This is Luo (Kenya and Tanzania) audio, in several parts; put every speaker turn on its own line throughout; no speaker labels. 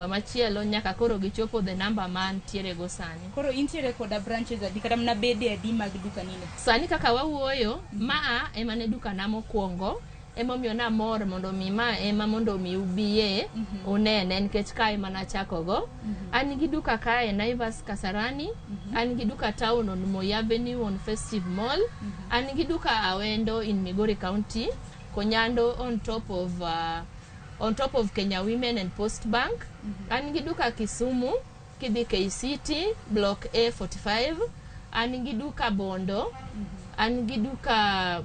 Machielo nyaka koro gichopo the number mantiere go sani.
Koro intiere koda branches adi kata mana bede adi mag dukanino?
Sani kaka wawuoyo, maa ema ne dukana mokwongo, emomiyo namor mondo mi ma ema mondo mi ubiye unene, nikech kae ema nachakogo. An gi duka kae Naivas Kasarani, an gi duka town on Moi Avenue on Festive Mall, an gi duka Awendo in Migori County, Konyando on top of Kenya Women and Post Bank. An gi duka Kisumu, kidhi KCT, Block A45. An gi duka Bondo. An gi duka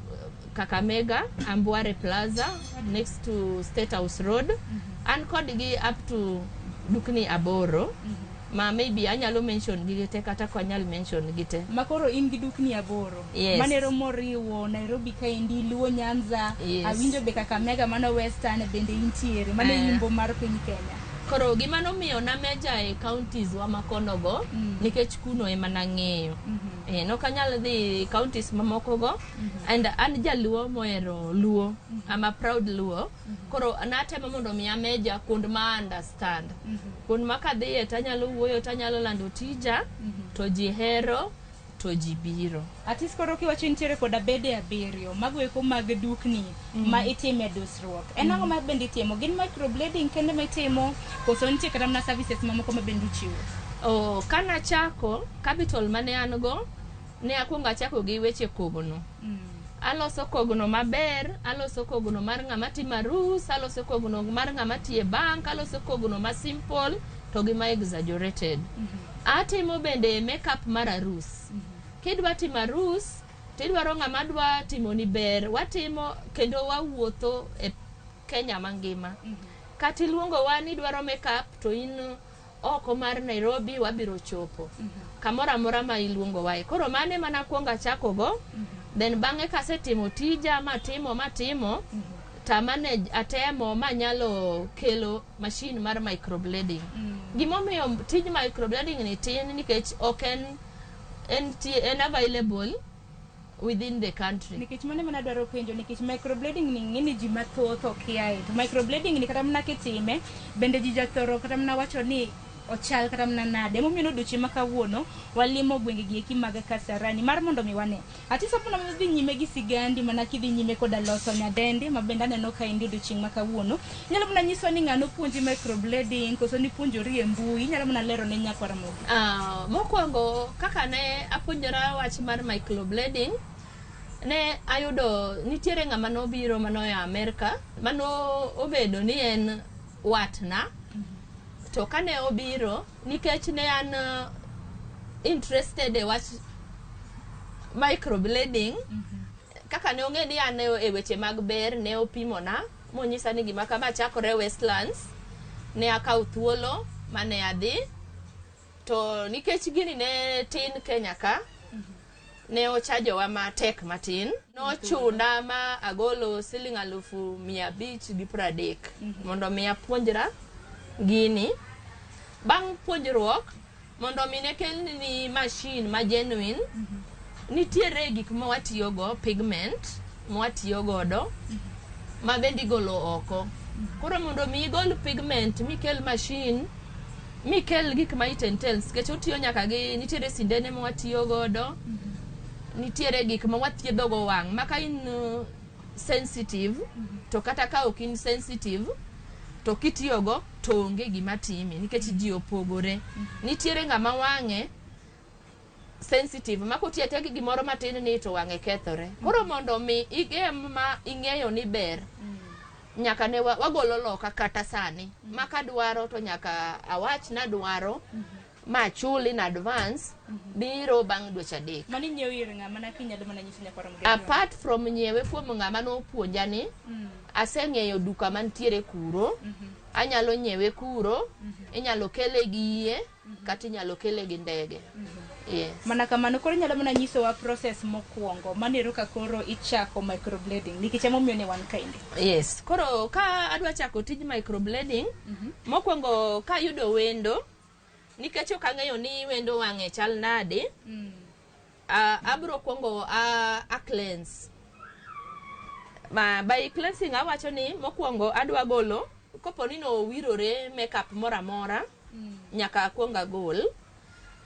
Kakamega, Ambware Plaza, next to State House Road. An kodgi up to dukni 8 ma maybe anyalo mention gi te kata ok anyal mention gi te.
Ma koro in gi dukni 8.
Yes.
Manero moriwo Nairobi kaendi, Luo Nyanza, awinjo be Kakamega, mano Western bende intiere. Mano yimbo mar piny Kenya.
Koro gima nomiyo nameja e counties wa makono go nikech kuno ema nang'eyo. Nok anyal dhi counties mamoko go and an jaluo mohero luo. I'm a proud Luo. Koro natemo mondo mi ameja kuond ma understand. Kuond ma kadhiye tanyalo wuoyo, tanyalo lando tija to ji hero to ji biro.
Atis, koro kiwacho intiere koda bede 7 mago eko mag dukni ma itime dusruok. En ang'o ma bende itimo? Gin microblading kende ma itimo koso nitie kata mana services mamoko ma bende uchiwo?
Oh, kanachako capital mane an go, ne akwongo achako gi weche kogno. Aloso kogno maber, aloso kogno mar ng'ama timo arus, aloso kogno mar ng'ama tiyo e bank, aloso kogno ma simple to gi ma exaggerated. Atimo bende makeup mar arus. Kidwa timo arus, tidwaro ng'ama dwa timoni ber, watimo kendo wawuotho e Kenya mangima. Kata iluongowa ni idwaro makeup to in oko mar Nairobi, wabiro chopo. Kamoro amora ma iluongowae. Koro mano ema nakwongo achako go. Then bang'e kasetimo tija matimo matimo, to manage atemo manyalo kelo machine mar microblading. Gimomiyo tij microblading ni tin nikech ok en available within the country.
Nikech mano ema nadwaro penjo, nikech microblading ni ng'eni ji mathoth okiaye. To microblading ni kata mana kitime bende ji jathoro kata mana wacho ni ochal kata mana nade. Emomiyo odiochieng' ma kawuono walimo gwenge gi eki mag Kasarani mar mondo mi wane. Atisa pona dhi nyime gi sigandi mana kidhi nyime koda loso nyadendi ma bende aneno ka endi odiochieng' ma kawuono. Inyalo mana nyiswa ni ng'ano puonji microblading koso nipuonjori e mbui? Inyalo mana lero ne nyakwa Ramogi.
Mokwongo kaka ne apuonjora wach mar microblading, ne ayudo nitiere ng'ama nobiro manoa Amerka mano obedo ni en watna. To kane obiro, nikech ne an interested e wach microblading, kaka ne ong'e ni an e weche mag ber, ne opimona monyisa ni gima kama chakore Westlands. Ne akawo thuolo mane adhi, to nikech gini ne tin Kenya ka, ne ochajowa matek matin, nochuna ma agolo siling 530,000 mondo mi apuonjra gini. Bang' puonjruok, mondo mi ne kelni machine ma genuine, nitiere gik ma watiyogo, pigment ma watiyo godo ma bende igolo oko. Koro mondo mi igol pigment mikel machine mikel gik ma it entails, nikech otiyo nyaka gi nitiere sindene ma watiyo godo, nitiere gik ma wathiedho go wang' ma ka in sensitive to kata ka ok in sensitive to kitiyogo to onge gima timi, nikech ji opogore. Nitiere ng'ama wang'e sensitive ma kotiyo atiya gi gimoro matin ni to wang'e kethore. Koro mondo mi igem ma ing'eyo ni ber, nyaka ne wagolo loka kata sani ma kadwaro to nyaka awach nadwaro ma achul in advance, biro bang' dweche 3.
Mano inyiewo ir ng'a mana kinyalo mana nyiso nyakwa Ramogi?
Apart from nyiewe kuom ng'ama nopuonja ni, aseng'eyo duka mantiere kuro, anyalo nyiewe kuro, inyalo kele gi yie kata inyalo kele gi ndege. Yes.
Mana kamano, koro inyalo mana nyisowa process mokwongo manero ka koro ichako microblading, nikech emomiyo ne wan kaendi.
Yes. Koro ka adwa chako tij microblading, mokwongo kayudo wendo, nikech ok ang'eyo ni wendo wang'e chal nade, abro kwongo a cleanse. Ma, by cleansing awacho ni mokwongo adwa golo Kopo ni nowirore makeup moro amora, nyaka akwong agol.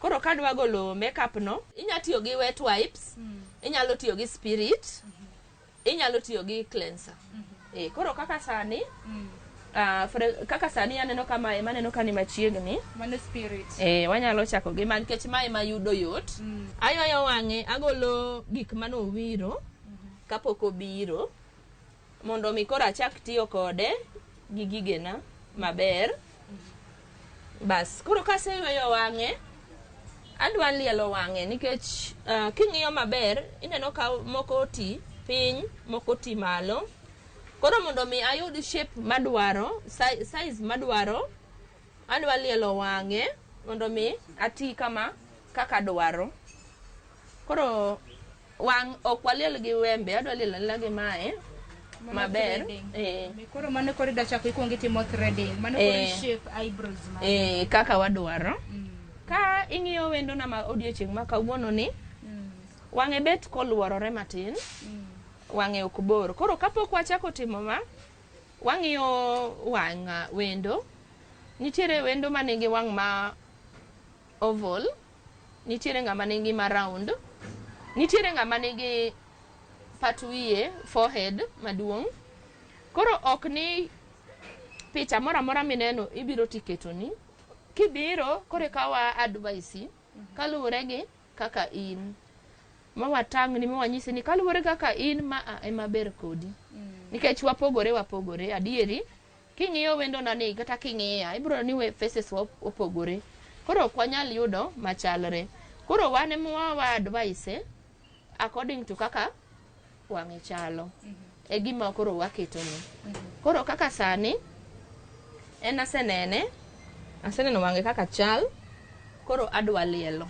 Koro kadwa golo makeup no, inya tiyo gi wet wipes, inyalo tiyo gi spirit, inyalo tiyo gi cleanser. Koro kaka sani, kaka sani aneno ka mae maneno ka ni machiegni.
Mano spirit.
Wanyalo chako gi ma nikech mae ma yudo yot. Aywayo wang'e, agolo gik manowiro kapok obiro mondo mi koro achak tiyo kode gi gigena maber. Bas, koro kaseyweyo wang'e, adwa lielo wang'e nikech king'iyo maber ineno ka moko oti piny, moko oti malo. Koro mondo mi ayud shape madwaro, size madwaro, adwa lielo wang'e mondo mi ati kama kaka adwaro. Koro wang' ok waliel gi wembe, adwa lielo aliela gi mae
Mano
maber.
threading. Koro mano koro idwa chako ikuongo itimo threading. Mano koro shape eyebrows mari.
Kaka wadwaro. Ka ing'iyo wendona ma odiochieng' ma kawuono ni, wang'e bet koluorore matin, wang'e ok bor. Koro kapok wachako timo ma, wang'iyo wang' wendo. Nitiere wendo manigi wang' ma oval, nitiere ng'ama nigi ma round, nitiere ng'ama nigi pat wiye, forehead maduong'. Koro ok ni picha moro amora mineno ibiro tiketoni. Kibiro koro eka wa advise kaluwore gi kaka in. Ma watang'ni ma wanyisi ni kaluwore kaka in ma a ema ber kodi. Nikech wapogore wapogore adieri. King'iyo wendona ni kata king'iya ibiro neno ni faces wa opogore. Koro ok wanyal yudo machalre. Koro wan ema wa advise according to kaka wang'e chalo. E gima koro waketone. Koro kaka sani en asenene, aseneno wang'e kaka chal, koro adwa lielo.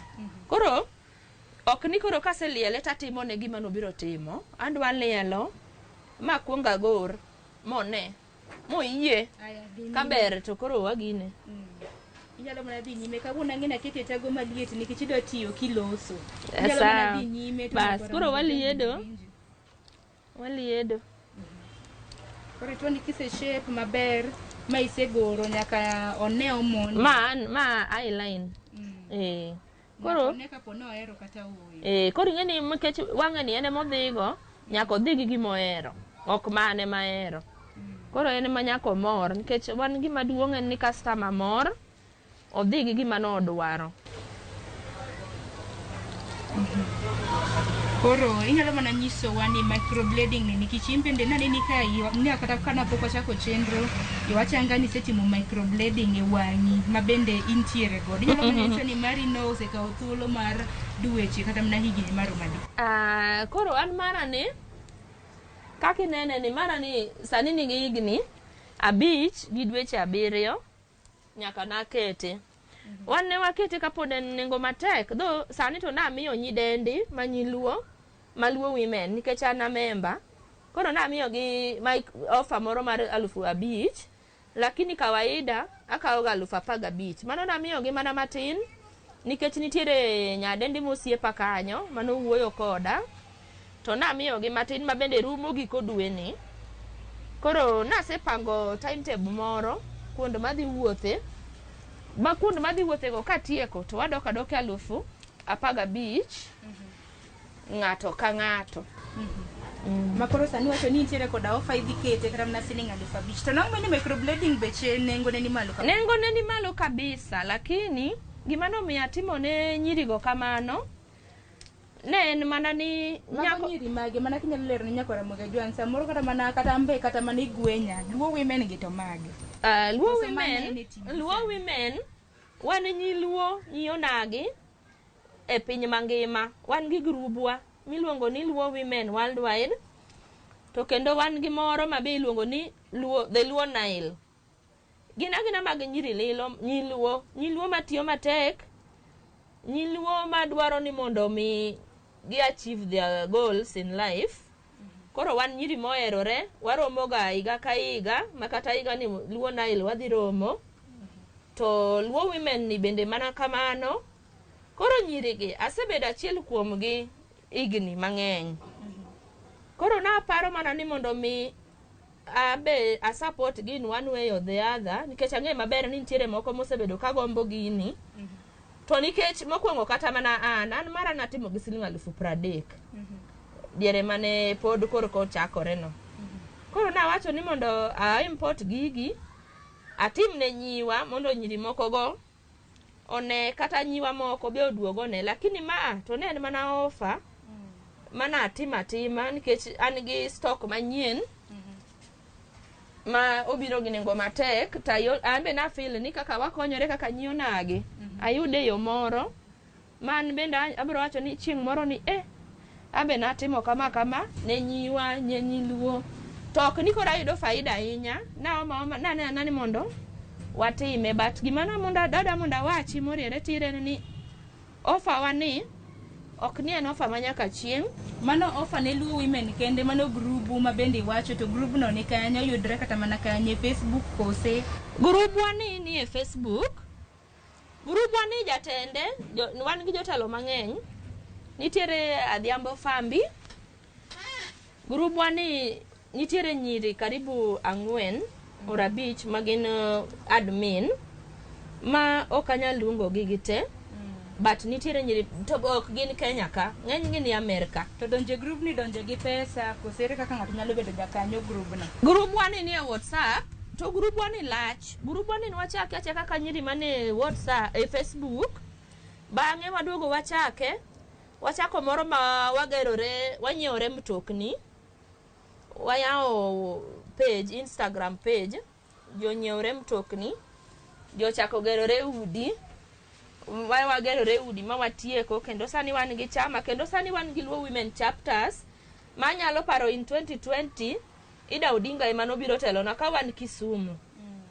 Koro ok ni koro kaseliele tatimo ne gima nobiro timo. Adwa lielo ma kuong agor mone moyie
Aya, dhi nyime.
kaber to koro wagine.
Inyalo mana dhi nyime kawuono ang'e ni aketi e tago maliet nikech idwa tiyo kiloso. Inyalo mana
Sawa.
dhi nyime to
Bas,
nyaka
koro
Ramogi
waliedo.
winji.
Waliedo.
Koro ituo ni kise shape maber ma isegoro nyaka one omondi.
Ma eyeline. Koro
one kapo ni ohero kata ooyo.
Koro ing'e ni nikech wang'e ni en ema odhigo, nyaka odhi gi gima ohero, ok mane mahero. Koro en ema nyaka omor nikech wan gima duong' en ni customer mor, odhi gi gima nodwaro.
Koro inyalo mana nyisowa ni microblading ni nikech in bende naneni ka ni kata ka napok wachako chenro iwachanga ni isetimo microblading e wang'i ma bende intiere godo. Inyalo mana nyiso ni mari no osekawo thuolo mar dweche kata mana higni maromo adi?
Koro an mara ni kaka inene ni mara ni sani nigi higni 5 gi dweche 7 nyaka nakete. Wan ne wakete kapod en nengo matek, though sani to namiyo nyidendi ma nyiluo, ma Luo women nikech an a member. Koro namiyogi offer moro mar 5,000, lakini kawaida akawo ga 15,000. Mano namiyogi mana matin nikech nitiere nyadendi mosiepa kanyo manowuoyo koda, to namiyogi matin ma bende rumo giko dweni. Koro nasepango timetable moro kuond madhi wuothe, ma kuond madhi wuothe go katieko to wadok adoka 15,000 ng'ato ka ng'ato.
Ma koro sani wacho ni nitiere koda offer idhi kete kata mana siling 5,000. To nang'o ni microblading beche nengone ni malo kabisa?
Nengone ni malo kabisa, lakini gima nomiyo atimo ne nyirigo kamano ne en mana ni
Mago
nyako
nyiri mage mana kinyalo lero ne nyako Ramogi Ajwang' samoro kata mana kata ambe kata mana igwenya Luo women gi to mage.
Luo
Koso
women,
manene TV
Luo
sani?
women wan nyi Luo, nyi onagi e piny mangima. Wan gi grubwa miluongo ni Luo Women Worldwide, to kendo wan gi moro ma be iluongo ni Luo, the Luo Nile. Gin agina mag nyiri lilo, nyi Luo, nyi Luo matiyo matek, nyi Luo madwaro ni mondo mi gi achieve their goals in life. Koro wan nyiri moherore, waromo ga higa ka higa, ma kata higa ni Luo Nile wadhi romo. To Luo Women ni bende mana kamano. Koro nyirigi asebedo achiel kuomgi higni mang'eny. Koro naparo mana ni mondo mi abe a support gi in one way or the other nikech ang'e maber ni nitiere moko mosebedo ka gombo gini. To nikech mokwongo kata mana an mara natimo gi siling 30,000 diere mane pod korka ochakore no. Koro nawacho ni mondo a import gigi atim ne nyiwa mondo nyiri moko go one kata nyiwa moko be oduog one, lakini ma to ne en mana offer mana atimo atima nikech an gi stock manyien ma obiro gi nengo matek to an be na feel ni kaka wakonyore kaka nyi onagi ayude yo moro ma an bende abiro wacho ni chieng' moro ni abe natimo kama kama ne nyiwa ne nyiluo to ok ni koro ayudo faida ahinya naoma oma naneno ni mondo watime. But gima na mondo dada mondo awachi moriere tir en ni offer wa ni ok ni en offer ma nyaka chieng'.
Mano offer ne Luo Women kende, mano grubu ma bende iwacho to grub no ni kanye, oyudre kata mana kanye, Facebook kose?
Grubwa ni ni e Facebook. Grubwa ni jatende wan gi jotelo mang'eny. Nitiere Adhiambo Fambi. Grubwa ni nitiere nyiri karibu 4 or 5 ma gin admin ma ok anyal luongo gi gite. But nitiere nyiri to ok gin Kenya ka, ng'eny gi ni Amerika.
To donje group ni donje gi pesa kose ere kaka ng'ato nyalo bedo jakanyo group no?
Grubwa ni nie WhatsApp to grubwa ni lach. Grubwa ni nwachake achaka ka nyiri mane WhatsApp e Facebook. Bang'e waduogo wachake, wachako moro ma wagerore, wanyiewore mtokni. Wayawo page, Instagram page, jonyiewre mtokni, jochako gerore udi. Wagerore udi ma watieko kendo sani wan gi chama kendo sani wan gi Luo Women Chapters manyalo paro in 2020 Ida Odinga ema nobiro telona ka wan Kisumu.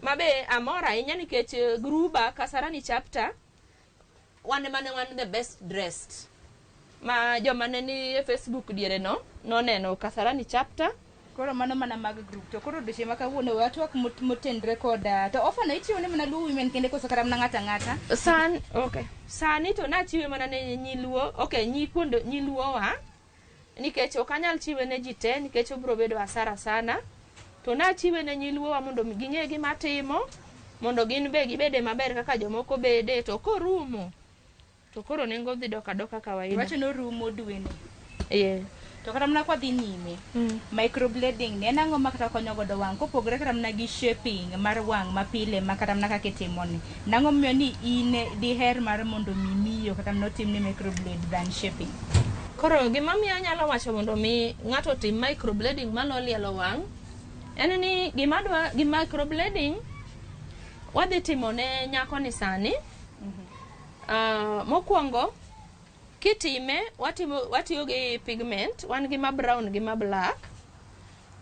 Ma be amor ahinya nikech gruba Kasarani chapter wan ema ne wan the best dressed. Ma joma ne ni e Facebook diere no noneno Kasarani chapter.
Koro mano mana mag group to koro odiochieng' ma kawuono watwak motenre kod to offer no ichiwo ne mana Luo Women kende koso kata mana ng'ato ang'ata?
Okay. Sani to nachiwe mana ne nyi Luo, okay, nyi kuonde nyi Luo wa nikech ok anyal chiwe ne ji te nikech obiro bedo hasara sana. To nachiwe ne nyi Luo wa mondo ging'e gima timo mondo gin be gibede maber kaka jomoko bede to korumo to koro nengo dhi dok adoka kawaida.
Iwacho ni orumo dweni.
Yeah.
To kata mana kwadhi nyime, microblading ni en ang'o ma kata konyo godo wang' kopogore kata mana gi shaping mar wang' mapile ma kata mana kaka itimo ni. Nang'o momiyo ni in diher mar mondo mi miyo kata mana otimni microblade than shaping?
Koro gima miyo anyalo wacho mondo mi ng'ato otim microblading malo lielo wang' en ni gima dwa gi microblading wadhi timo ne nyako ni sani. Mokwongo kitime watiyo gi pigment, wan gi ma brown gi ma black.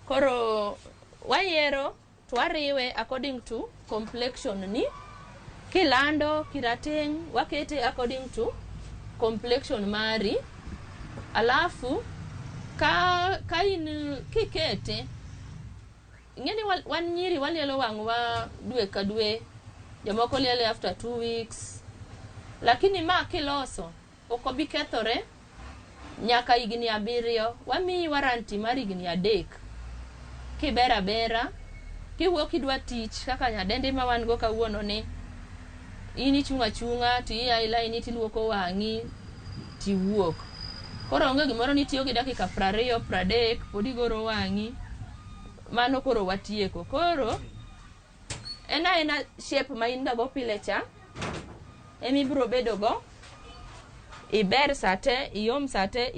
Koro wayiero to wariwe according to complexion ni. Kilando, kirateng', wakete according to complexion mari. Alafu ka in kikete, ing'eni wan nyiri walielo wang'wa dwe ka dwe, jomoko liele after 2 weeks. Lakini ma kiloso ok obi kethore nyaka higni 7. Wamiyi warranty mar higni 3. Kiber abera, kiwuok idwa tich kaka nyadendi ma wan go kawuono ni, in ichung' achung'a to ia e line tiluoko wang'i tiwuok. Koro onge gimoro ni itiyo gi dakika 20, 30 pod igoro wang'i. Mano koro watieko. Koro en aena shape ma in ga go pile cha ema ibiro bedo go. Iber sate, iom sate,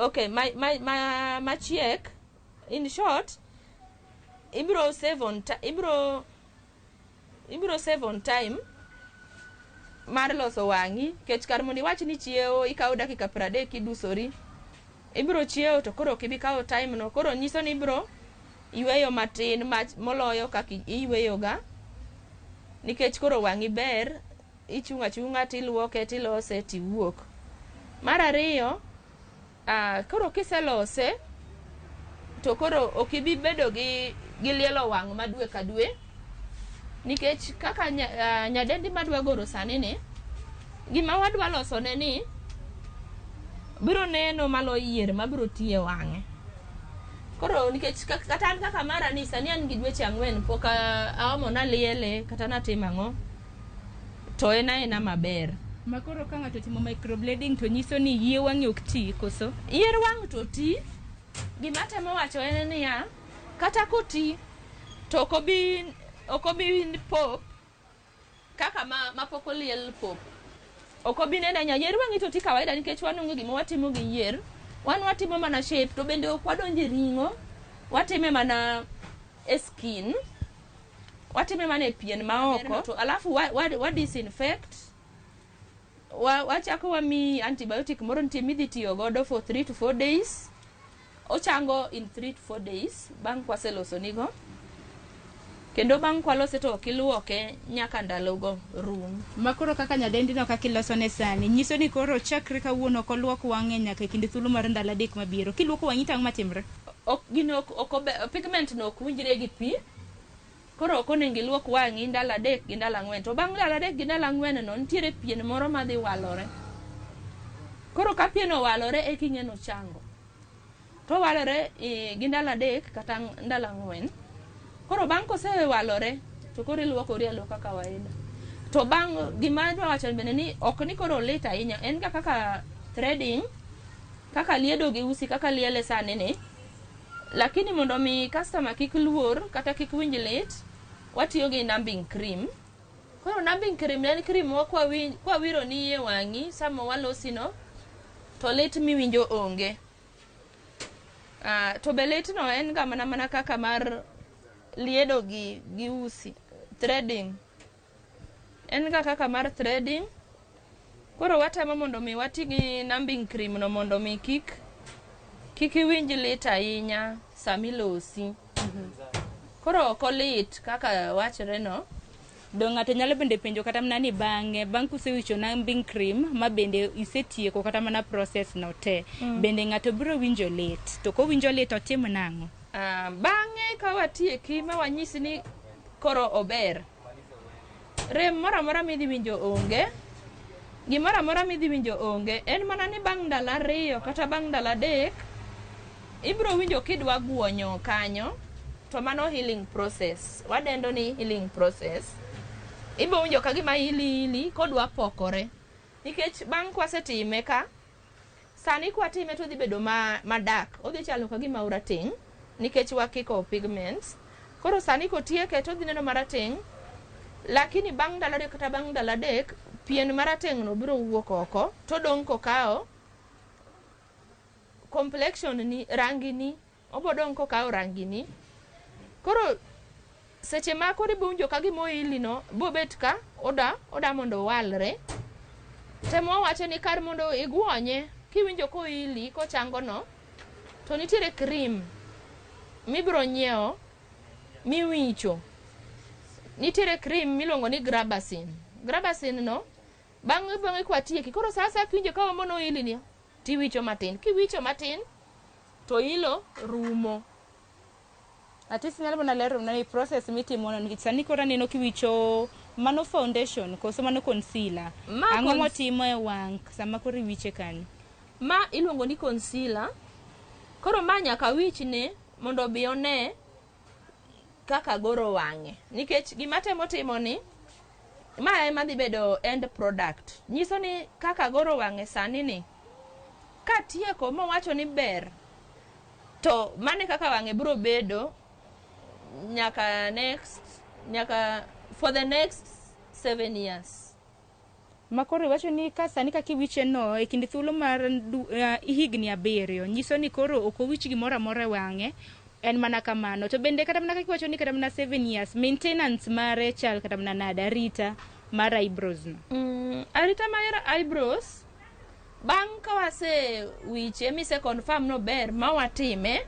okay, machiek in short ibiro save on ibiro save on time mar loso wang'i nikech kar mondo iwach ni chiewo ikawo dakika 30 idusori, ibiro chiewo to koro ok ibi kawo time no. Koro nyiso ni ibiro yweyo matin moloyo kaka iyweyo ga nikech koro wang'i ber, ichung' achung'a tiluoke tilose tiwuok. Mar ariyo, koro kiselose to koro ok ibi bedo gi lielo wang' ma dwe ka dwe nikech kaka nyadendi madwa goro sani ni, gima wadwa loso ne ni biro neno malo yier mabiro ti e wang'e. Koro nikech kata an kaka mara ni sani an gi dweche 4 pok aomo naliele kata natimo ang'o to en aena maber.
Ma koro ka ng'ato otimo microblading to nyiso ni yie wang'e ok ti koso?
Yier wang' to ti. Gima atemo wacho en niya, kata koti to ok obi pop kaka ma pok oliel pop. Ok obi neno ahinya. Yier wang'i to ti kawaida nikech wan onge gima watimo gi yier. Wan watimo mana shape to bende ok wadonje ring'o. Watime mana e skin. Watime mana e pien maoko. To alafu wa disinfect. Wachako wami antibiotic moro nitie midhi tiyo godo for 3 to 4 days. Ochango in 3 to 4 days bang' kwaseloso nigo. Kendo bang' kwalose to ok iluoke nyaka ndalogo rum.
Ma koro kaka nyadendi no kaka ilosone sani nyiso ni koro chakre kawuono ok oluok wang'e nyaka e kinde thuolo mar ndalo 3 mabiro. Kiluoko wang'i to ang'o matimre?
Ok gino ok pigment no ok winjre gi pi. Koro ok onego iluok wang'i ndalo 3 gi ndalo 4. To bang' ndalo 3 gi ndalo 4 no nitiere pien moro madhi walore. Koro ka pien owalore eka ing'e ni ochango. To walore gi ndalo 3 kata ndalo 4. Koro bang' kosewalore to koro iluokori aluoka kawaida. To bang' gima adwa wacho bende ni ok ni koro lit ahinya, en ga kaka threading, kaka liedo gi usi, kaka liele sani ni. Lakini mondo mi customer kik luor kata kik winj lit, watiyo gi numbing cream. Koro numbing cream en cream ma kwawiro ni e wang'i sama walosi no to lit miwinjo onge. To be lit no en ga mana kaka mar liedo gi usi, threading. En ga kaka mar threading. Koro watemo mondo mi wati gi numbing cream no mondo mi kik iwinj lit ahinya samilosi. Koro ok olit kaka wachre no.
Do ng'ato nyalo bende penjo kata mana ni bang'e, bang' kusewicho numbing cream ma bende isetieko kata mana process no te, bende ng'ato biro winjo lit. To kowinjo lit otim nang'o?
Bang'e ka watieki ma wanyisi ni koro ober, rem moro amora midhi winjo onge, gimoro amora midhi winjo onge, en mana ni bang' ndalo 2 kata bang' ndalo 3 ibiro winjo kidwa guonyo kanyo, to mano healing process. Wadendo ni healing process. Ibiro winjo ka gima ili ili kodwa pokore. Nikech bang' kwasetime ka, sani kwatime to odhi bedo ma dark, odhi chalo ka gima orateng' nikech wakiko pigments. Koro sani kotieke to odhi neno marateng', lakini bang' ndalo 2 kata bang' ndalo 3 pien marateng' no biro wuok oko to dong' kokawo complexion ni, rangi ni, obo dong' kokawo rangi ni. Koro seche ma koro ibiro winjo ka gima oili no bobet ka oda mondo owalre. Temo wawacho ni kar mondo iguonye kiwinjo koili kochango no, to nitiere cream mibiro nyiewo miwicho. Nitiere cream miluongo ni Grabasin. Grabasin no bang'e kwatieki, koro sa asaya kiwinjo ka omono oili ni tiwicho matin. Kiwicho matin to ilo rumo.
Atis nyalo mana lero na ni process mitimo no nikech sani koro aneno kiwicho mano foundation koso mano concealer. Ang'o motimo e wang' sama koro iwiche kanyo?
Ma iluongo ni concealer. Koro ma nyaka wichne mondo obi one kaka goro wang'e. Nikech gima temo timo ni ma ema dhi bedo end product. Nyiso ni kaka goro wang'e sani ni katieko mowacho ni ber, to mane kaka wang'e biro bedo nyaka for the next 7 years.
Ma koro iwacho ni ka sani kaka iwiche no e kind thuolo mar higni 7 nyiso ni koro ok owich gimoro amora e wang'e, en mana kamano. To bende kata mana kaka iwacho ni kata mana 7 years maintenance mare chal kata mana nade, arita mar eyebrows no?
Arita mar eyebrows bang' ka wase wiche mise confirm no ber ma watime,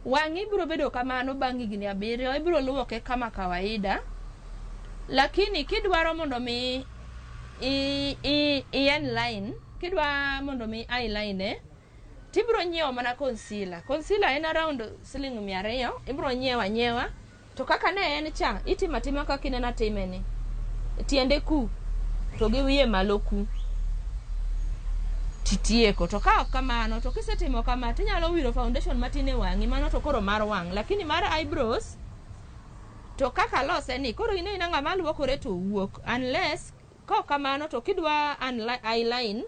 wang'i biro bedo kamano bang' higni 7, ibiro luoke kama kawaida. Lakini kidwaro mondo mi i line, kidwa mondo mi eyeline, tibiro nyiewo mana concealer. Concealer en around siling 200, ibiro nyiewo anyiewa. To kaka ne en cha, itimo atima kaka ineno atime ni. Tiende ku, to gi wiye malo ku. Titieko. To ka ok kamano, to kisetimo kama, tinyalo wiro foundation matin e wang'i, mano to koro mar wang'. Lakini mar eyebrows, to kaka lose ni, koro in aina ng'ama luokore to wuok. Unless, ka ok kamano to kidwa eyeline,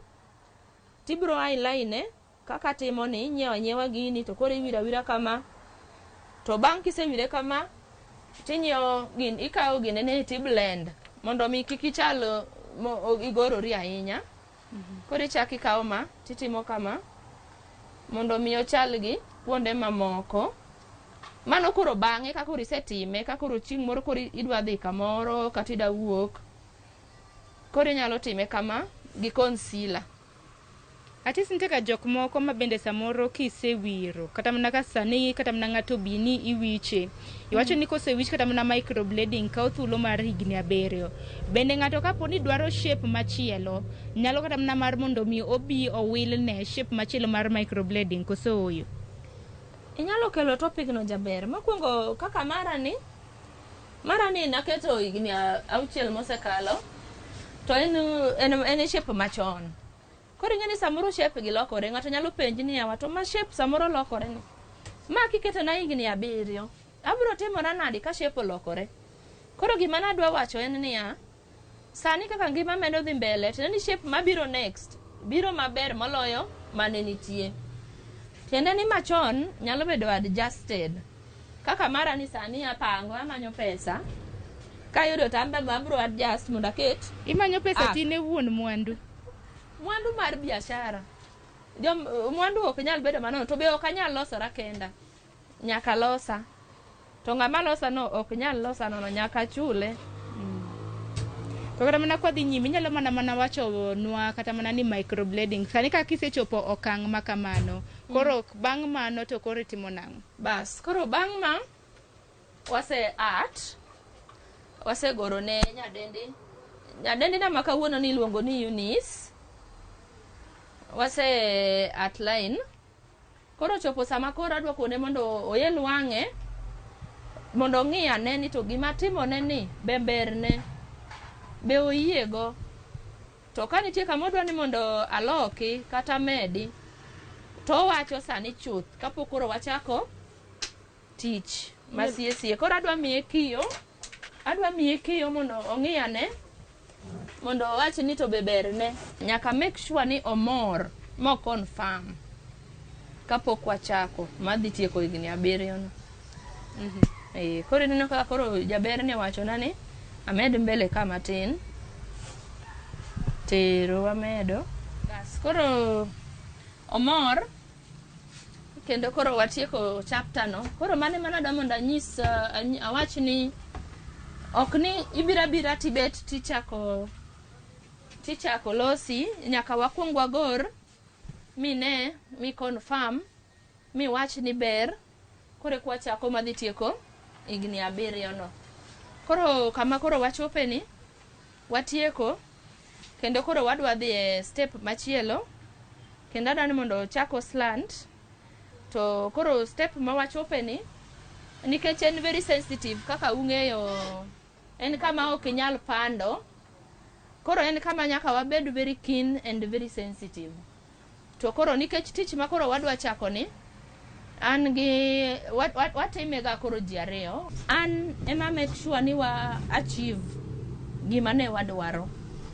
tibro eyeline kaka timo ni, inyiewo anyiewa gini to koro iwiro awira kama. To bang' kisewire kama, tinyiewo gin, ikawo ginene tiblend mondo mi kik ichal mo, igorori ahinya. Koro ichako ikawo ma titimo kama mondo mi ochal gi kuonde mamoko. Mano koro bang'e ka koro isetime, ka koro chieng' moro koro idwa dhi kamoro kata idwa wuok, koro inyalo time kama gi concealer.
Atis nitie ga jok moko ma bende samoro kisewiro kata mana ka sani kata mana ng'ato bi ni iwiche iwacho ni kosewich kata mana microblading kawo thuolo mar higni 7. Bende ng'ato kapo ni dwaro shape machielo nyalo kata mana mar mondo mi obi owilne shape machielo mar microblading koso ooyo?
Inyalo kelo topic no jaber. Mokwongo kaka mara ni naketo higni 6 mosekalo to en shape machon. Koro ing'e ni samoro shape gi lokore, ng'ato nyalo penji ni yawa to ma shape samoro lokore ni. Ma kiketo na higni 7, abiro timora nadi ka shape olokore? Koro gima nadwa wacho en niya, sani kaka ngima medo dhi mbele, tiende ni shape mabiro next biro maber moloyo mane nitie. Tiende ni machon nyalo bedo adjusted. Kaka mara ni sani apango, amanyo pesa. Kayudo to an be abiro adjust mondo aket
Imanyo pesa tine wuon mwandu.
Mwandu mar biashara. Jom, mwandu ok nyal bedo manono to be ok anyal losora kenda. Nyaka losa. To ng'ama losa no ok nyal losa nono, nyaka chule.
To kata mana kwadhi nyime inyalo mana wacho nwa kata mana ni microblading sani ka kisechopo okang' ma kamano koro bang' mano to koro itimo nang'o?
Bas, koro bang' ma wase art, wasegoro ne nyadendi. Nyadendi na ma kawuono ni iluongo ni Eunice. Wase outline. Koro chopo sama koro adwa kone mondo oyel wang'e mondo ong'i ane ni to gima timone ni be berne, be oyiego. To ka nitie kama odwa ni mondo aloki kata medi, to owacho sani chuth kapok koro wachako tich masie sie. Koro adwa miye kiyo mondo ong'i ane, mondo owach ni to be berne. Nyaka make sure ni omor mo confirm kapok wachako madhi tieko higni 7 no. Koro ineno kaka koro jaber ni wachona ni amed mbele ka matin. Tero wamedo. Bas, koro omor kendo koro watieko chapter no. Koro mano ema nadwa mondo anyis awach ni ok ni ibiro abira tibet tichako losi, nyaka wakwong wagor mine mi confirm mi wach ni ber koro eka wachako madhi tieko higni 7 no. Koro kama koro wachope ni watieko kendo koro wadwa dhi e step machielo kendo adwa ni mondo ochako slant. To koro step ma wachope ni nikech en very sensitive kaka ung'eyo, en kama ok inyal pando, koro en kama nyaka wabed very keen and very sensitive. To koro nikech tich ma koro wadwa chako ni an gi watime ga koro ji ariyo, an ema make sure ni wa achieve gima ne wadwaro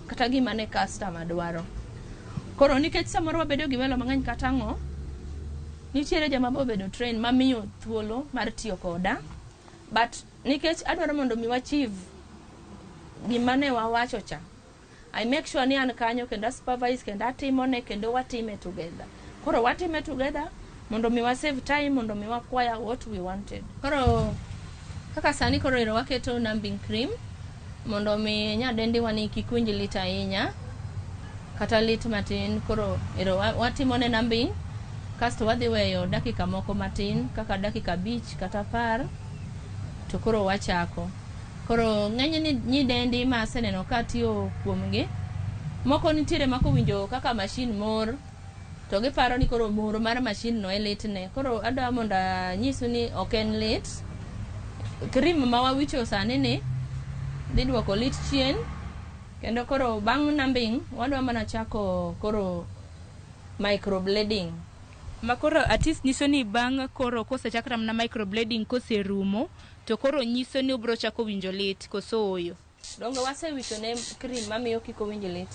kata gima ne customer dwaro. Koro nikech samoro wabedo gi welo mang'eny kata ang'o, nitiere joma be obedo train mamiyo thuolo mar tiyo koda, but nikech adwaro mondo mi wachieve gima ne wawacho cha, I make sure ni an kanyo kendo a supervise kendo atimone kendo watime together. Koro watime together mondo mi wa save time, mondo mi wa acquire what we wanted. Koro kaka sani koro ero waketo numbing cream mondo mi nyadendi wani kik winj lit ahinya kata lit matin. Koro ero watimone numbing kasto wadhi weyo dakika moko matin kaka dakika 5 kata 10 to koro wachako. Koro ng'eny ni nyidendi ma aseneno ka tiyo kuomgi, moko nitiere ma kowinjo kaka mashin mor to giparo ni koro mor mar mashin no e litne. Koro adwa mondo anyisu ni ok en lit. Cream ma wawicho sani ni dhi duoko lit chien kendo koro bang' numbing wadwa mana chako koro microblading.
Ma koro at least nyiso ni bang' koro kosechak kata mana microblading koserumo to koro nyiso ni obiro chako winjo lit koso oyo.
Donge wasewicho ne cream mamiyo kik owinj lit.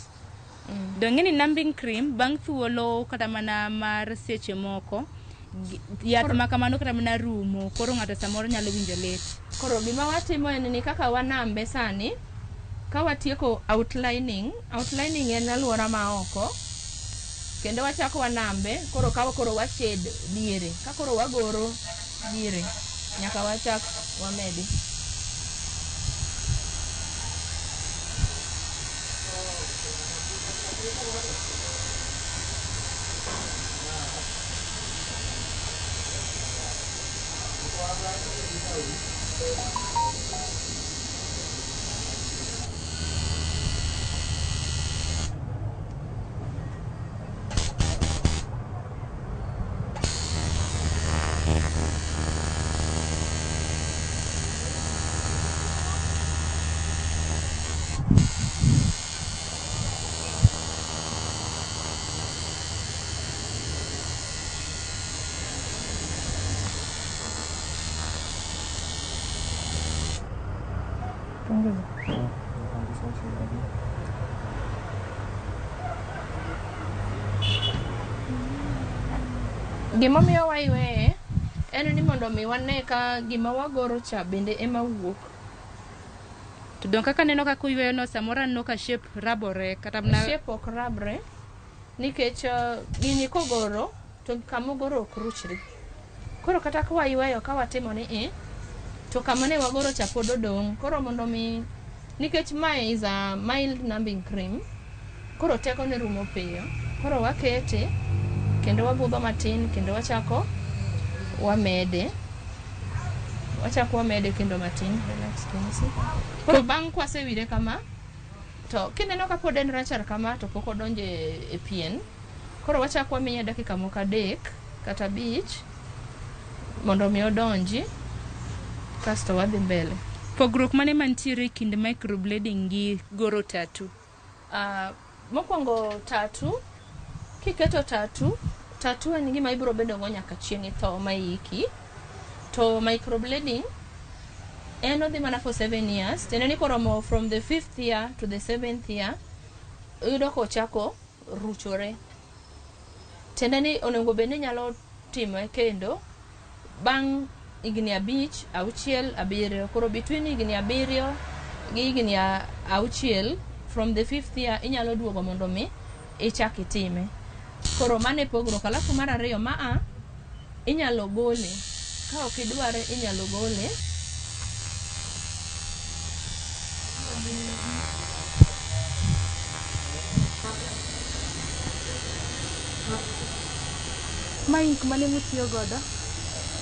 Donge ni numbing cream bang' thuolo kata mana mar seche moko yath ma kamano kata mana rumo koro ng'ato samoro nyalo winjo lit.
Koro gima watimo en ni kaka wanambe sani ka watieko outlining, outlining en aluora ma oko kendo wachako wanambe koro ka koro washade diere ka koro wagoro diere nyaka wachak wamedi. Gimomiyo wayweye en ni mondo mi wane ka gima wagoro cha bende ema wuok.
To dong kaka aneno kaka uyweyo no samoro aneno ka shape rabore kata mana
Shape ok rabre nikech gini kogoro to kamogoro ok ruchre. Koro kata ka wayweyo ka watimo ni i to kama ne wagoro cha pod odong'. Koro mondo mi nikech mae is a mild numbing cream koro teko ne rumo piyo. Koro wakete kendo wabudho matin kendo wachako wamede. Wachako wamede kendo matin. Relax Kensi. Koro bang' kwasewire kama to kineno ka pod en rachar kama to pok odonjo e pien. Koro wachako wamiye dakika moko 3 kata 5 mondo mi odonji kasto wadhi mbele.
Pogruok mane mantiere e kind microblading gi goro tattoo?
Mokwongo tattoo, kiketo tattoo, tattoo en gima ibiro bedo go nyaka chieng' itho ma iki. To microblading en odhi mana for 7 years. Tiende ni koromo from the 5th year to the 7th year, iyudo kochako ruchore. Tiende ni onego bed ni inyalo time kendo bang' higni 5, 6, 7. Koro between higni 7 gi higni 6 from the 5th year inyalo duogo mondo mi ichak itime. Koro mano e pogruok. Alafu mar ariyo maa inyalo gole. Ka ok idware inyalo gole.
Ma ink mane mutiyo godo?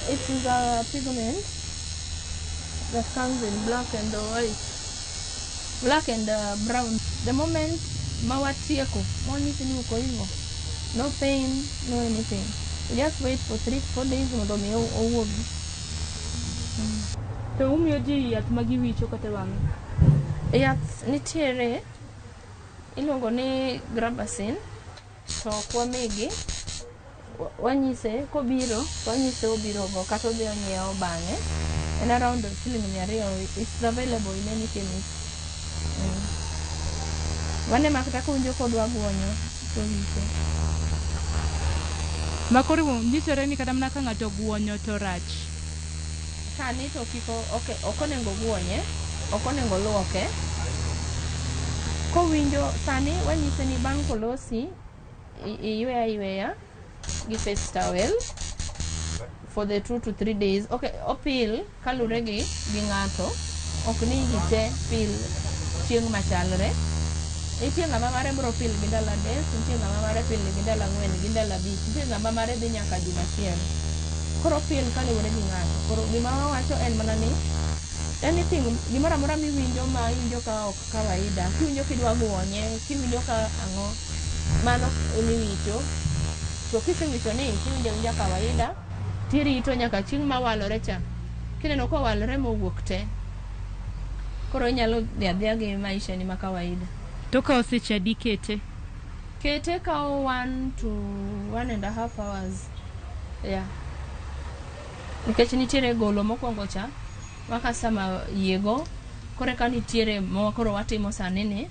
It is a pigment that comes in black and white. Black and brown. The moment ma watieko, monyisi ni uko hivyo, no pain, no anything. You just wait for 3-4 days mondo mi owuogi.
To umiyo ji yath ma giwicho kata wang'e?
Yath nitiere, iluongo ni Grabasin, to ok wamigi. Wanyise kobiro, wanyise obiro go kata odhi onyiewo bang'e. En around siling 200, it's available in any chemist. Mane ma kata kowinjo kodwa guonyo to wicho.
Ma koro nyisore ni kata mana ka ng'ato guonyo to rach.
Sani to kik ok onego guonye, ok onego luoke. Kowinjo sani wanyise ni bang' kolosi iywe ayweya gi face towel for the 2 to 3 days. Okay, opil kalure gi ng'ato, ok ni ji te pil chieng' machalre. Nitie ng'ama mare biro pil gi ndalo 3, nitie ng'ama mare pil gi ndalo 4 gi ndalo 5, nitie ng'ama mare dhi nyaka juma achiel. Koro pil kaluwore gi ng'ato. Koro gima wawacho en mana ni anything, gimoro amora miwinjo ma iwinjo ka ok kawaida, kiwinjo kidwa guonye, kiwinjo ka ang'o, mano emiwicho. To kisewicho ni tiwinjo awinja kawaida, tirito nyaka chieng' mawalore cha. Kineno kowalore mowuok te, koro inyalo dhi adhiya gi maisha ni ma kawaida.
To kawo seche adi kete?
Kete kawo 1 to 1.5 hours, yeah. Nikech nitiere golo mokwongo cha ma customer yiego, koro eka nitiere ma koro watimo sani ni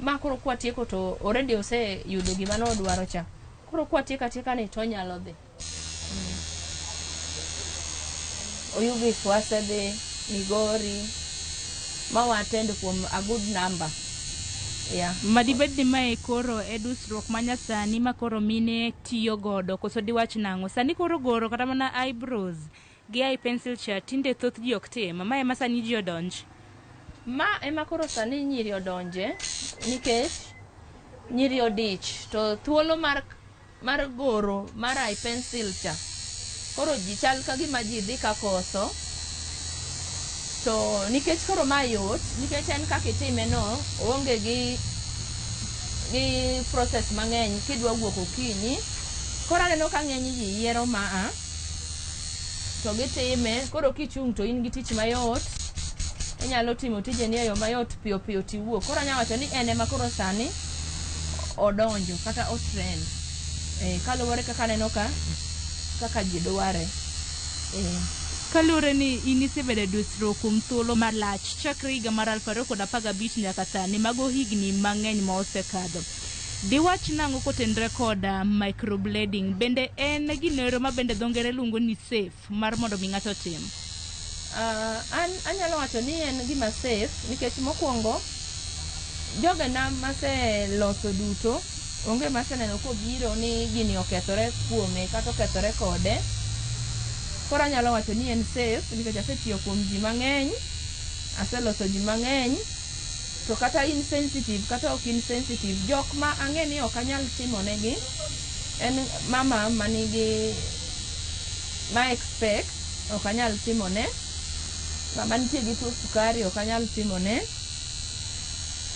ma koro kwatieko to already oseyudo gima nodwaro cha. Koro kwatieko atieka ni to onyalo dhi. Oyugis wasedhi Migori ma wa-attend kuom a good number, yeah.
Madibed ni mae koro e dusruok manyasani ma koro mine tiyo godo, koso diwach nang'o? Sani koro goro kata mana eyebrows gi eye pencil cha tinde thoth ji ok tim. Mae ema sani ji odonj.
Ma ema koro sani nyiri odonje nikech nyiri odich to thuolo mar goro mar eye pencil cha koro ji chal ka gima ji dhi ka koso. To nikech koro ma yot, nikech en kaka itime no oonge gi process mang'eny kidwa wuok okinyi. Koro aneno ka ng'eny ji yiero maa to gitime. Koro kichung' to in gi tich mayot, inyalo timo tijeni e yo mayot piyo piyo tiwuok. Koro anyalo wacho ni en ema koro sani odonjo kata o trend kaluwore kaka aneno ka kaka ji dware.
Kaluwore ni in isebedo e dusruok kuom thuolo malach chakre higa mar 2015 nyaka sani, mago higni mang'eny ma osekadho. Diwach nang'o kotenre koda microblading? Bende en ginoero ma bende dho ngere luongo ni safe mar mondo mi ng'ato otim?
An anyalo wacho ni en gima safe nikech mokwongo jogena maseloso duto onge maseneno kobiro ni gini okethore kuome kata okethore kode. Koro anyalo wacho ni en safe nikech asetiyo kuom ji mang'eny, aseloso ji mang'eny. To kata in sensitive kata ok in sensitive, jok ma ang'e ni ok anyal timo negi en mama manigi ma expect, ok anyal timone. Ng'ama nitie gi tuo sukari ok anyal timone.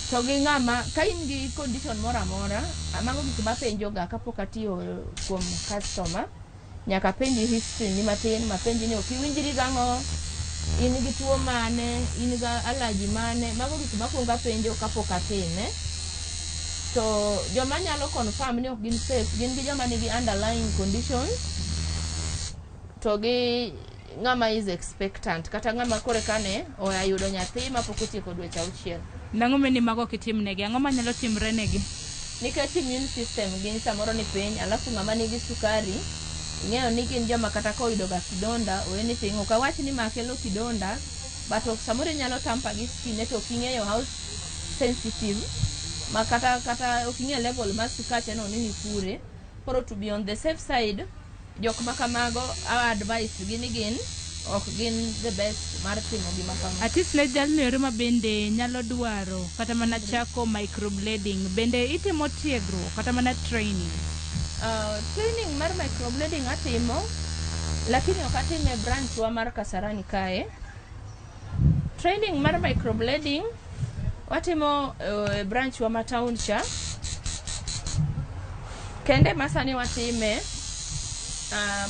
To gi ng'ama ka in gi condition moro amora, mago gik mapenjo ga kapok atiyo kuom customer. Nyaka apenji history ni matin, mapenji ni ok iwinjri gang'o, in gi tuo mane, in gi allergy mane. Mago gik makwongo apenjo kapok atime. To joma nyalo confirm ni ok gin safe gin gi joma nigi underlying conditions to gi ng'ama is expectant kata ng'ama koro eka ne oya yudo nyathi mapok otieko dweche 6.
Nang'o meni mago ok itimnegi? Ang'o manyalo timre negi?
Nikech immune system gi samoro ni piny, alafu ng'ama nigi sukari ing'eyo ni gin joma kata koyudo ga kidonda or anything, ok awach ni ma kelo kidonda, but ok samoro inyalo tamper gi skin to ok ing'eyo how sensitive ma kata ok ing'eyo level mar sukache no ni kure. Koro to be on the safe side, jok ma kamago a advice gi ni gin ok gin the best mar timo gima kama.
Atis ne jalno ero ma bende nyalo dwaro kata mana chako microblading, bende itimo tiegruok kata mana training?
Training mar microblading atimo, lakini ok atime e branch wa mar Kasarani kae. Training mar microblading watimo e branch wa ma town cha kende ma sani watime.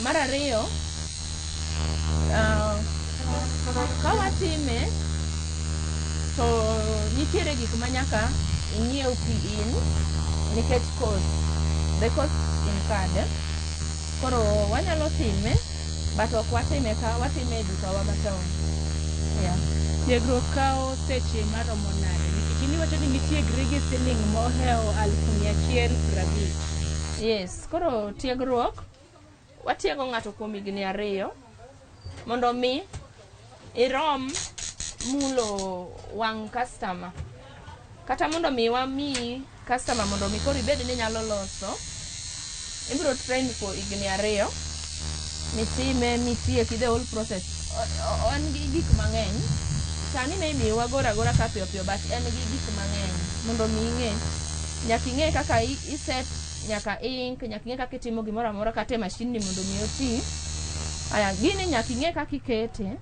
Mar ariyo, ka watime to nitiere gik ma nyaka inyiew ki in nikech cost, the cost incurred. Koro wanyalo time but ok watime ka, watime e dukawa ma town, yeah.
Tiegruok kawo seche maromo nade? Nikech in iwacho ni nitiegri gi siling mohewo 150,000.
Yes, koro tiegruok watiego ng'ato kuom higni 2 mondo mi irom mulo wang' customer kata mondo mi wamiyi customer mondo mi koro ibed ni inyalo loso. Ibiro train for higni 2 mitime mitieki the whole process. En gi gik mang'eny. Sani maybe wagoro agora ka piyo piyo, but en gi gik mang'eny mondo mi ing'e. Nyaka ing'e kaka i set nyaka ink, nyaka ing'e kaka itimo gimoro amora kata e mashin ni mondo mi oti. Aya, gini nyaka ing'e kaka ikete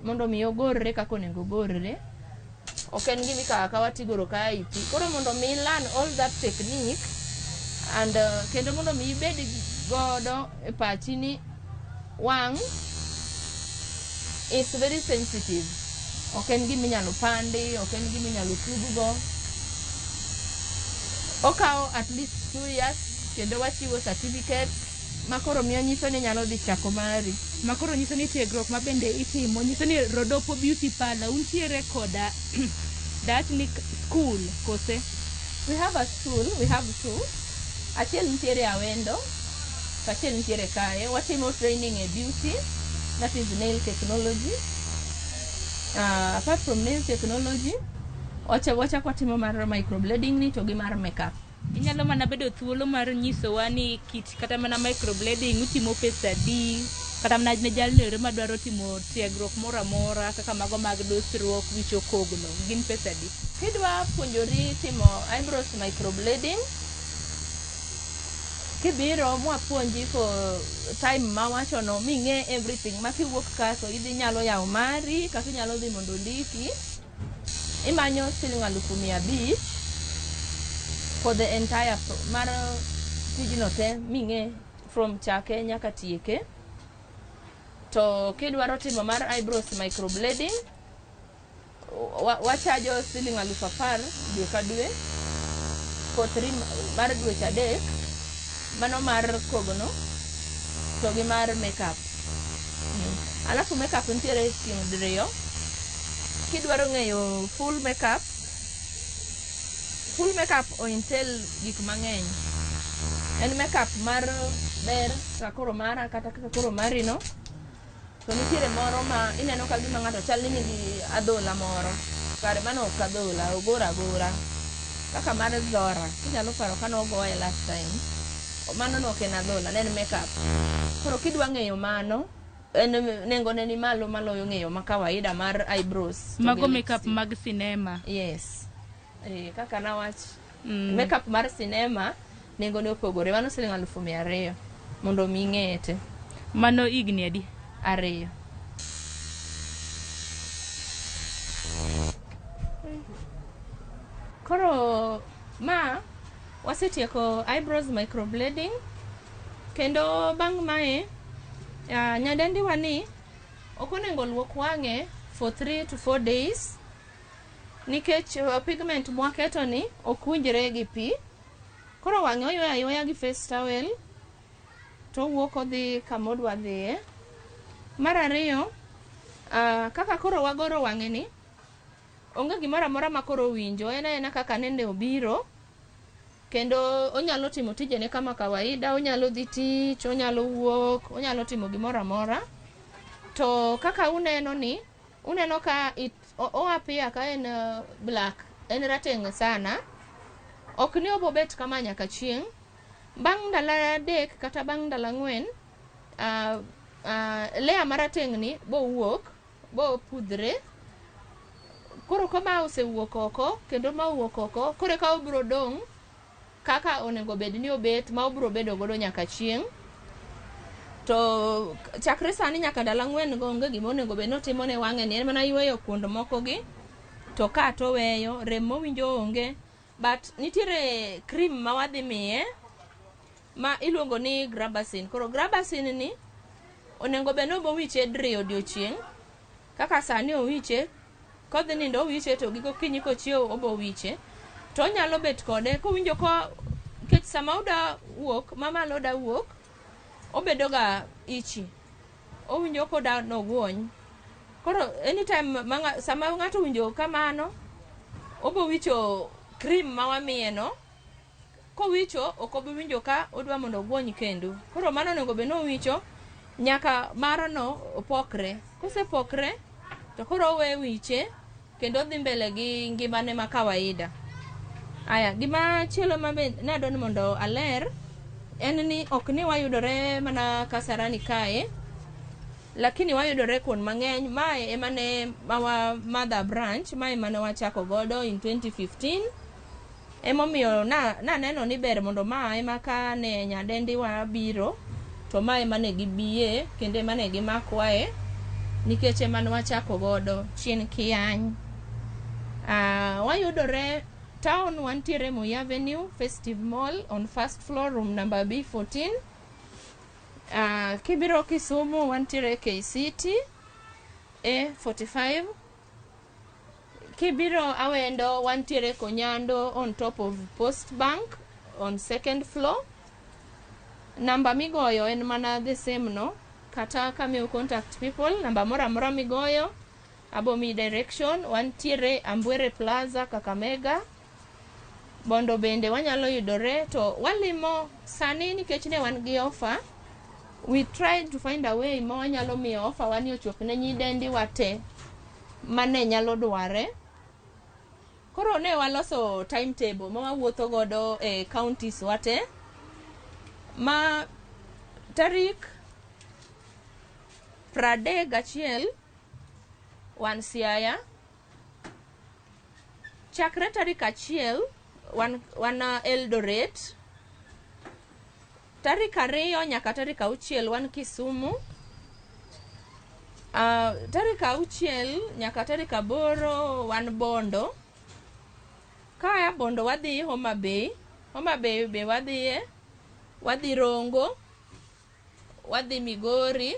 mondo mi ogorre kaka onego ogorre. Ok en gima ikawo akawa tigoro ka e pi. Koro mondo mi learn all that technique and kendo mondo mi ibed godo e pachi ni wang' is very sensitive. Ok en gima inyalo pandi, ok en gima inyalo tug go. Okawo at least 2 years kendo wachiwo certificates ma koro miyo nyiso ni inyalo dhi chako mari.
Ma koro nyiso ni tiegruok ma bende itimo nyiso ni Rodopo Beauty Parlor untiere koda dach ni school kose?
We have a school, we have two. Achiel nitiere Awendo, to achiel nitiere kae. Watimo training e beauty, that is nail technology. Apart from nail technology, wachak watimo mar microblading ni to gi mar makeup.
Inyalo mana bedo thuolo mar nyisowa ni kit kata mana microblading utimo pesa adi, kata mana ne jalno ero madwaro timo tiegruok moro amora kaka mago mag dusruok wich okogno, gin pesa adi?
Kidwa puonjori timo eyebrows microblading, kibiro mwapuonji for time mawachono ming'e everything ma kiwuok ka to idhi nyalo yawo mari kata inyalo dhi mondo ondiki, imanyo siling 500,000 for the entire mar tijno te ming'e from chake nyaka tieke. To kidwaro timo mar eyebrows microblading, wachajo siling 10,000 dwe ka dwe for three mar dweche 3, mano mar kogno to gi mar makeup. Alafu makeup nitiere tieng' diriyo. Kidwaro ng'eyo full makeup, full makeup o entail gik mang'eny. En makeup mar ber kaka koro mara kata kaka koro mari no. To nitiere moro ma ineno ka gima ng'ato chal ni nigi adhola moro, kare mano ok adhola, ogor agora kaka mar Zora inyalo paro ka nogoye last time. Mano no ok en adhola, ne en makeup. Koro kidwa ng'eyo mano, en nengone ni malo maloyo ng'eyo ma kawaida mar eyebrows to
Mago
gi
makeup
lipstick.
Mag sinema.
Yes, kaka nawach, makeup mar sinema nengone opogore. Mano siling 200,000 mondo mi ing'eye te.
Mano higni adi?
2. Koro ma wasetieko eyebrows microblading, kendo bang' mae nyadendiwa ni ok onego luok wang'e for 3 to 4 days nikech pigment mwaketo ni ok winjre gi pi. Koro wang'e oyweyo ayweya gi face towel to owuok odhi kama odwa dhiye. Mar ariyo, kaka koro wagoro wang'e ni, onge gimoro amora ma koro owinjo, en aena kaka nende obiro, kendo onyalo timo tijene kama kawaida, onyalo dhi tich, onyalo wuok, onyalo timo gimoro amora. To kaka uneno ni, uneno ka it, o appear ka en black, en rateng' sana. Ok ni obobet kama nyaka chieng'. Bang' ndalo 3 kata bang' ndalo 4, layer marateng' ni bowuok, bopudhre. Koro ka ma osewuok oko, kendo ma owuok oko, koro eka obiro dong' kaka onego bed ni obet ma obiro bedo godo nyaka chieng'. To chakre sani nyaka ndalo 4 go, onge gima onego bed ni otimo ne wang'e ni, en mana yweyo kuond moko gi to ka toweyo rem mowinjo onge. But nitiere cream ma wadhi miye ma iluongo ni Grabasin. Koro Grabasin ni onego bed ni obowiche diriyo odiochieng'. Kaka sani owiche, kodhi nindo owiche, to gi gokinyi kochiewo obowiche. To onyalo bet kode kowinjo ko nikech sama oda wuok mamalo oda wuok, obedo ga itchy, owinjo koda nogwony. Koro anytime ma sama ng'ato owinjo kamano, obo wicho cream ma wamiye no. Kowicho ok obi winjo ka odwa mondo ogwony kendo. Koro mano onego bed ni owicho nyaka maro no opokre. Kosepokre to koro owe wiche kendo odhi mbele gi ngimane ma kawaida. Aya, gima chielo ma be nadwa ni mondo aler en ni ok ni wayudore mana Kasarani kae, lakini wayudore kuond mang'eny. Mae ema ne our mother branch, mae mane wachako godo in 2015. Emomiyo na naneno ni ber mondo ma ema ka ne nyadendi wa biro to ma ema ne gibiye kendo ema ne gimakwae nikech ema ne wachako godo chien kiyany. Wayudore town, wantiere Moi Avenue, Festive Mall, on first floor, room number B14. Kibiro Kisumu, wantiere KCT A45. Kibiro Awendo, wantiere Konyando, on top of Post Bank. on second floor. Namba migoyo en mana the same no, kata kamiyo contact people, namba moro amora migoyo abo miyi direction. Wantiere Ambwere Plaza, Kakamega. Bondo bende wanyalo yudore to walimo sani nikech ne wan gi offer. We tried to find a way ma wanyalo miyo offer wani ochop ne nyidendi wa te mane nyalo dware. Koro ne waloso timetable ma wawuotho godo e counties wa te ma tarik 31 wan Siaya, chakre tarik 1 wan Eldoret, tarik 2 nyaka tarik 6 wan Kisumu, tarik 6 nyaka tarik 8 wan Bondo. Kaya Bondo wadhi Homa Bay, Homa Bay be wadhiye, wadhi Rongo, wadhi Migori.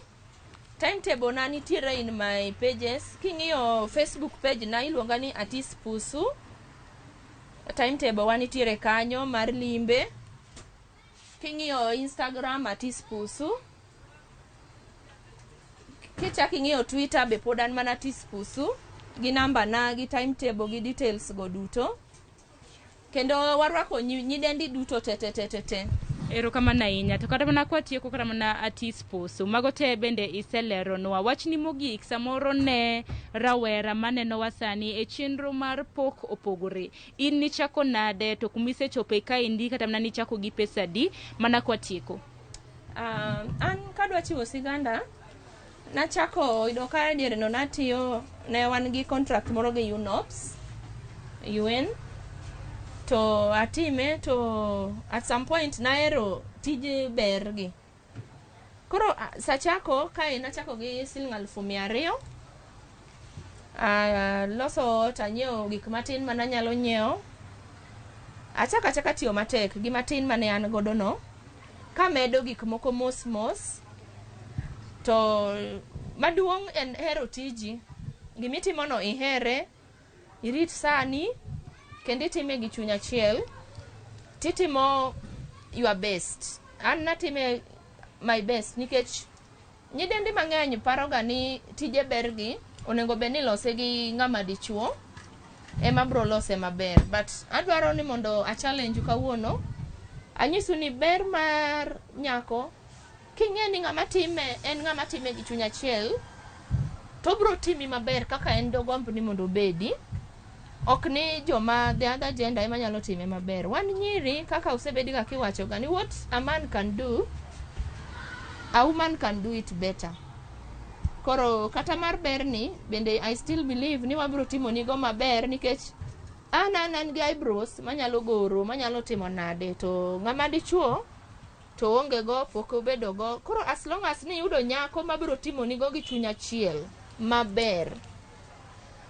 Timetable na nitiere in my pages. King'iyo Facebook page na iluonga ni Atis Pusu. Timetable wa nitiere kanyo mar limbe. King'iyo Instagram, Atis Pusu. Kichak ing'iyo Twitter be pod an mana Atis Pusu gi namba na gi timetable gi details go duto. Kendo warwako nyidendi duto te te te te te.
Erokamano ahinya. To kata mana kwatieko kata mana Atis Pusu, mago te bende iseleronwa. Wachni mogik samoro ne rawera manenowa sani e chenro mar Pok Opogore. In nichako nade to kumisechope kaendi kata mana nichako gi pesa adi mana kwatieko?
An kadwa chiwo siganda, nachako yudo ka diere no natiyo, ne wan gi contract moro gi UNOPS, UN, to atime to at some point nahero tij ber gi. Koro sachako kae nachako gi siling 200,000. Loso ot, anyiewo gik matin mananyalo nyiewo. Achako achaka tiyo matek gi matin mane an godo no, kamedo gik moko mos mos. To maduong' en hero tiji. Gimitimo no ihere, irit sani, kendo itime gi chuny achiel. Titimo your best. An natime my best nikech nyidendi mang'eny paroga ni tije ber gi onego bed ni ilose gi ng'ama dichuo ema bro lose maber. But adwaro ni mondo a challenge kawuono, anyisu ni ber mar nyako king'e ni ng'ama time en ng'ama time gi chuny achiel, to obro timi maber kaka en dogomb ni mondo obedi. Ok ni joma the other gender ema nyalo time maber. Wan nyiri kaka osebedi ga kiwacho ga ni what a man can do, a woman can do it better. Koro kata mar ber ni bende I still believe ni wabro timo nigo maber nikech an gi eyebrows manyalo goro, manyalo timo nade, to ng'ama dichuo to onge go, pok obedo go. Koro as long as ni iyudo nyako mabiro timo nigo gi chuny achiel maber,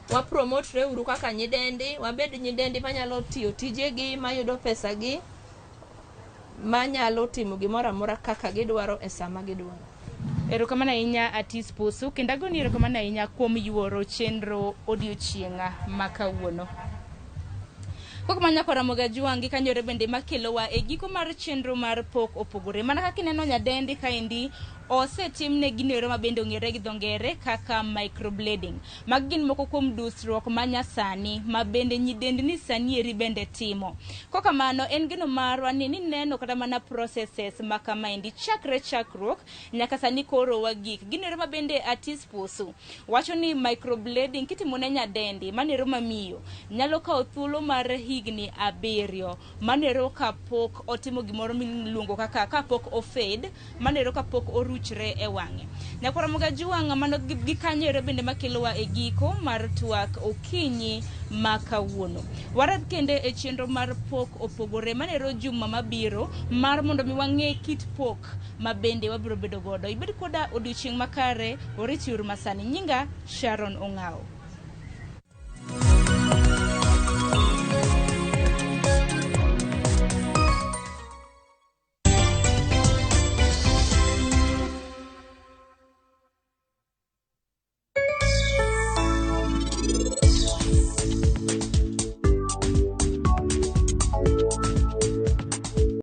wa promote re uru kaka nyidendi, wabed nyidendi manyalo tiyo tijegi, mayudo pesa gi, manyalo timo gimoro amora kaka gidwaro e sama gidwaro.
Erokamano ahinya Atis Pusu, kendo agoni erokamano ahinya kuom yuoro chenro odiochieng' ma kawuono. Kok mana nyakora Ramogi kanyore bende makelowa e giko mar chenro mar Pok Opogore. Mana kaka ineno nyadendi kaendi osetimne gino ero ma bende ong'ere gi dho ngere kaka microblading. Magi gin moko kuom dusruok ma nyasani ma bende nyidendni sani eri bende timo. Kokamano en geno marwa ni nineno kata mana processes ma kamaendi chakre chakruok nyaka sani koro wagik. Gino ero ma bende Atis Pusu wacho ni microblading kitimo ne nyadendi manero mamiyo nyalo kawo thuolo mar higni 7 manero kapok otimo gimoro miluongo kaka kapok ofade manero kapok oruchre e wang'e. Nyakwara Ramogi Ajwang' mano gi kanyo ero bende makelowa e giko mar twak okinyi ma kawuono. Warad kende e chenro mar Pok Opogore manero juma mabiro mar mondo mi wang'e kit pok ma bende wabiro bedo godo. Ibed koda odiochieng' makare, oriti uru masani. Nyinga Sharon Ong'ao.